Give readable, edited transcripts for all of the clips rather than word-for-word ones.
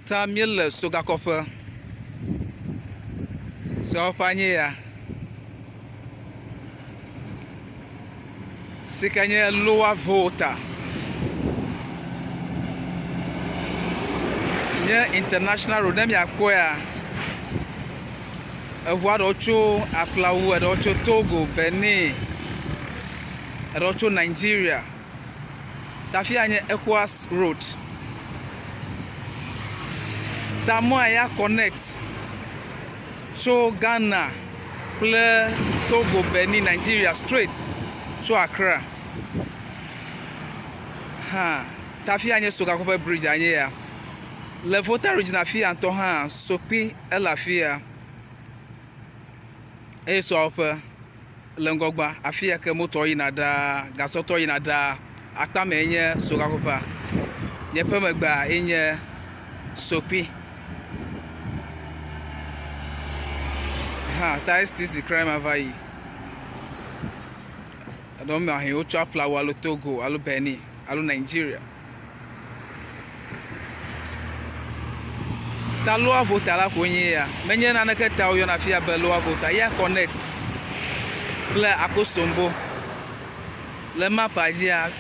Ta míele Sogakɔƒe. Sogakɔƒea nye ya si ke nye Lower Volta. Nye international road. Ne miakpɔea, eŋua ɖewo tso Aflawo, eɖewo tso Togo, Benin, eɖewo tso Nigeria. Ta afi ya nye Ecowas road. Ta mɔa ya connect tso Ghana kple Togo, Benin, Nigeria straight tso Accra hã. Ta afi ya nye Sogakope ƒe bridge nye ya. Le Volta region afi ya ŋutɔ hã Sokpi ele afi ya eye Soawoƒe. Le ŋgɔgbea, afi ya ke motoa yina ɖaa, gasɔtɔ yina ɖaa. Akpa mɛ nye soɖaƒoƒea. Nye ƒe megbea ye nye sokpui. Hã ta STC kura ma va yi. Eɖewo me ahe wotsɔ aƒlawu alo Togo alo Benin alo Nigeria. Ta Lower Volta la koe nye ya. Menye naneke ta woyɔna afi ya be Lower Volta. Ya connect kple Akosombo. Le mapa dzia,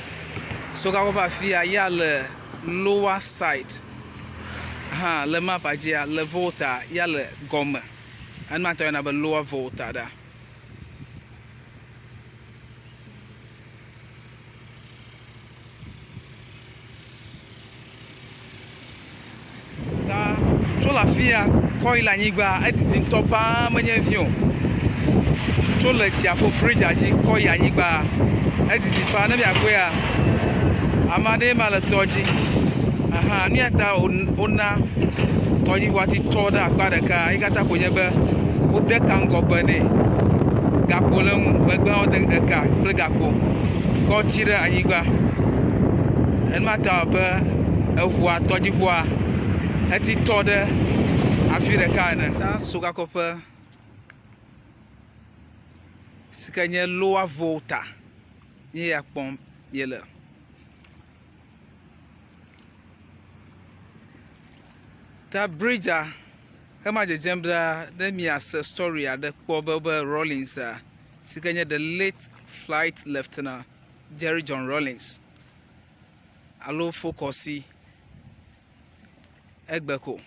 Sogakɔ ƒe afi ya, ya le lower side hã le mapa dzia, le Volta ya le gɔme. Ema ta woyɔna be Lower Volta ɖa. Ta tso le afi ya kɔ yi le anyigba edidi ŋutɔ paa menye vi o. Tso le dziaƒo bridzia dzi kɔ yi anyigba edidi paa ne miakpɔea ame aɖee ma le tɔ dzi. Ahan nu ya ta wona tɔdziŋua ti tɔ ɖe akpa ɖeka yi katã koe nye be wode ka ŋgɔgbe nɛ. Gakpo le eŋu megbe hã wode eka kple gakpo kɔ tsi ɖe anyigba. Enuma ta wɔ abe eŋua tɔdziŋua eti tɔ ɖe afi ɖeka ene. Ta Sogakɔƒe si ke nye Lower Volta ye ya kpɔm míele. Ta bridzia hema dzedzem ɖaa ne miase stori aɖe kpɔ be wobe Rawlings-a si ke nye the late flight lieutenant Jerry John Rawlings alo Fokɔsi egbe ko.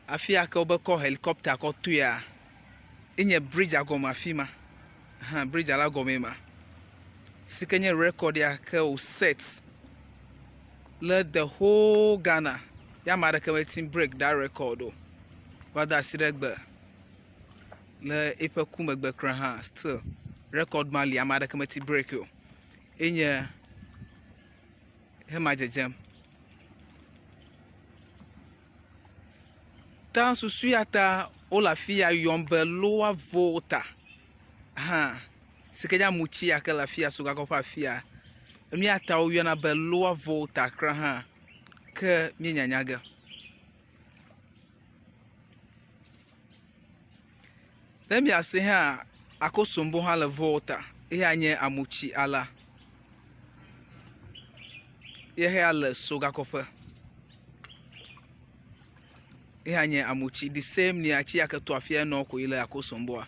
Afi ya ke wobe kɔ helicopter kɔ toea enye bridzia gɔme afi ma. Hã bridzia la gɔmee ma si ke nye record ya ke wo set le the whole Ghana ya ame aɖeke meti break that record o. Va de asi ɖe egbe le eƒe ku megbe kura hã still record ma li ame aɖeke meti break o. Enye hema dzedzem. Ta susu ya ta wole afi ya yɔm be Lower Volta hã si ke nye amutsi ya ke le afi ya Sogakɔ ƒe afi ya. Enu ya ta woyɔna be Lower Volta kura hã ke míenyanya ge. Ne míase hã Akosombo hã le Volta eya nye amutsi alea. Ye hã le Sogakɔƒe. Eya nye amutsi the same nya tsi ya ke to afia enɔ koe le Akosomboa.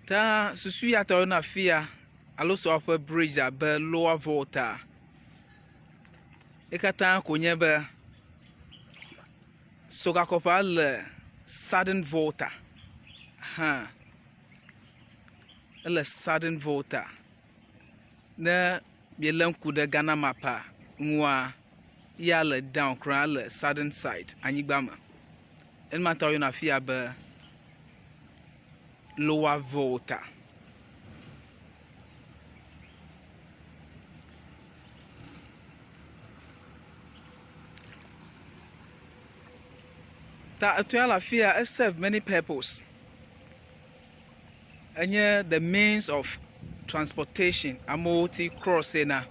Ta susu ya ta woyɔna afia alo sɔ ƒe bridge abe Lower Volta. Ye katã ko nye be Sogakɔƒea le Southern Volta hã. Ele Southern Volta. Ne míelé ŋku ɖe Ghana mapa ŋua, ya le down kura le southern side anyigba me. Ema ta woyɔna afi ya be Lower Volta. Ta etɔa le afi ya e serve many purpose. Enye the means of transportation. Amewo ti cross na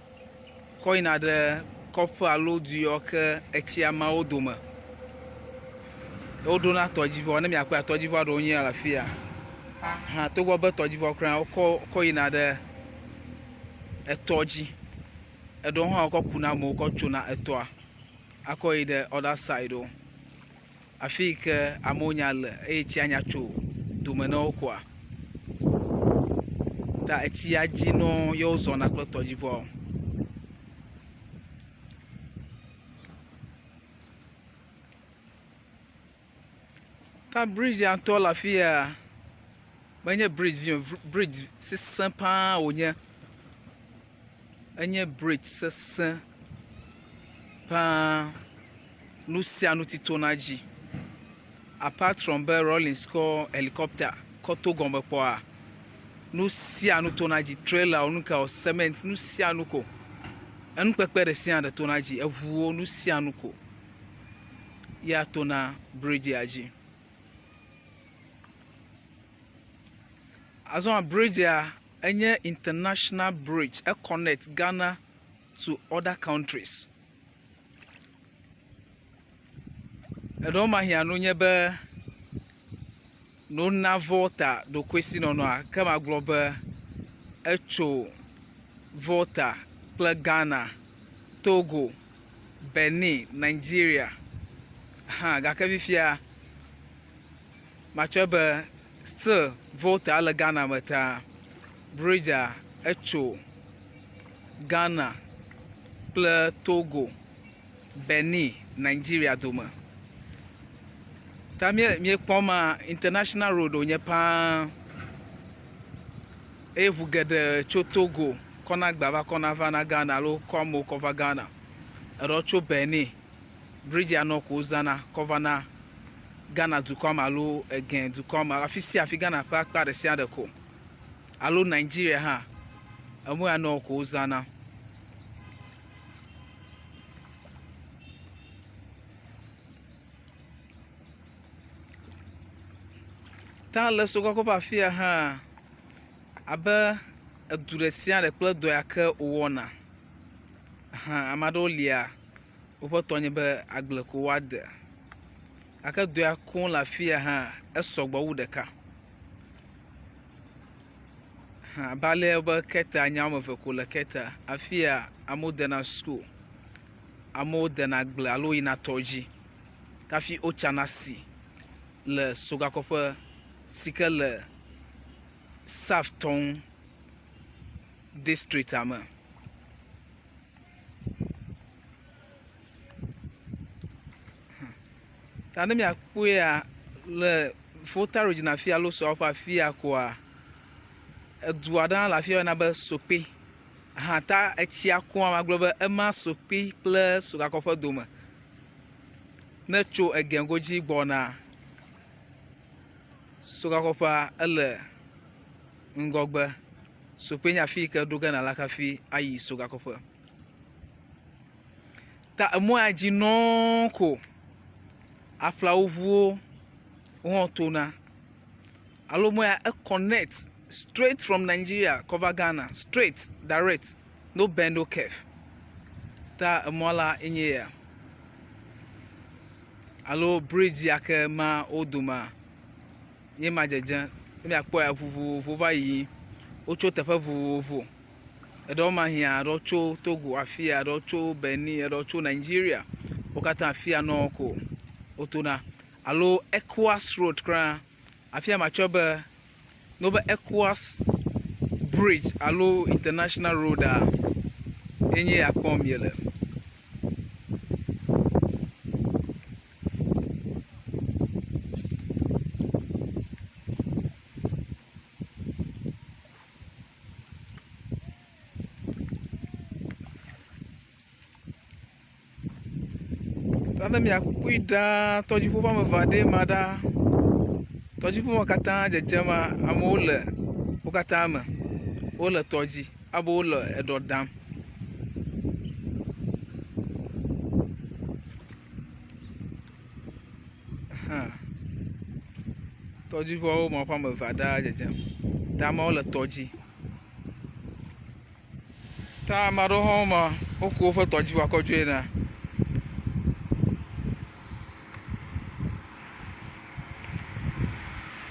kɔ yina ɖe kɔƒe alo du yawo ke etsia ma wo dome. Woɖona tɔdziŋua ne miakpɔe tɔdziŋua ɖewo nye le afi ya hã togbɔ be tɔdziŋua kura wokɔ kɔ yina ɖe etɔ dzi. Eɖewo hã wokɔ kuna amewo kɔ tsona etɔa akɔ yi ɖe other side wo. Afi yi ke amewo nya le eye tsia nya tso dome na wo koa. Ta etsia dzi nɔ ye wozɔna kple tɔdziŋuawo. Ta bridzia ŋutɔ le afi ya menye bridzi vi o, bridzi sesẽ paa wònye. Enye bridzi sesẽ paa. Nu sia nu ti tona edzi. Apart from be Rawlings kɔ helicopter kɔ to gɔme kpɔa, nu sia nu tona edzi. Trailawo, nu kawo, cement, nu sia nu ko. Enukpekpe ɖe sia ɖe tona edzi. Eŋuwo, nu sia nu ko ya tona bridzia dzi. Azɔ bridzia enye international bridge. E connect Ghana to other countries. Eɖewo mahia nu nye be nona Volta ɖokuisinɔnɔa ke magblɔ be etso Volta kple Ghana, Togo, Benin, Nigeria hã gake fifia matsɔe be still Volta le Ghana me ta bridzia etso Ghana kple Togo, Benin, Nigeria dome. Ta míekpɔ ma international road wonye paa eye ŋu geɖe tso Togo kɔna agba va kɔna vana Ghana alo kɔ amewo kɔ va Ghana. Eɖewo tso Benin, bridzia nɔ ko wozãna kɔ vana Ghana dukɔa me alo Eŋɛ dukɔa me afi sia afi Ghana ƒe akpa ɖe sia ɖe ko alo Nigeria hã emɔ ya nɔ ko wozãna. Ta le sokɔkɔ ƒe afi ya hã abe edu ɖe sia ɖe kple dɔ ya ke wowɔna. Hã ame aɖewo lia woƒe tɔ nye be agble ko woade gake dɔ ya koŋ le afi ya hã esɔgbɔ wu ɖeka. Hã abe ale be ketea nye woame eve ko le ketea. Afi ya amewo dena suku, amewo dena agble alo yina tɔ dzi hafi wotsana si le sogakɔƒe si ke le South Tongu districtia me. Ta ne miakpɔea le Volta Region afi alo Sɔa ƒe afi ya koa, edu aɖe hã le afi ya woyɔna be Sokpe hã ta etsia koa magblɔ be ema Sokpe kple Sogakɔƒe dome. Ne etso ege godzi gbɔna Sogakɔƒea ele ŋgɔgbe. Sokpe nye afi yi ke ɖo ge nala hafi ayi Sogakɔƒe. Ta emɔ ya dzi nɔɔ ko aƒlawoŋuwo hã tona alo mɔ ya e connect straight from Nigeria kɔ va Ghana straight direct no bend no curve. Ta emɔ la enye ya alo bridge ya ke ma wo domea ye ma dzedzem. Ne miakpɔe eŋu vovovowo va yiyim. Wotso teƒe vovovo. Eɖewo ma hĩa, eɖewo tso Togo afi ya, eɖewo tso Benin, eɖewo tso Nigeria. Wo katã afi ya nɔ ko wotona. Alo Ecowas road kura, afi ya matsɔe be ne wobe Ecowas bridge alo international road-a ye nye ya kpɔm miele. Ne miakpɔe ɖaa, tɔdziŋu woame eve aɖee ma ɖa. Tɔdziŋu ma katã dzedzem amewo le wo katã me. Wole tɔ dzi abe wole eɖɔ dam. Hã tɔdziŋuawo me woƒe ame eve ɖaa dzedzem. Ta amewo le tɔ dzi. Ta ame aɖewo hã ma woku woƒe tɔdziŋua kɔ dzo yina.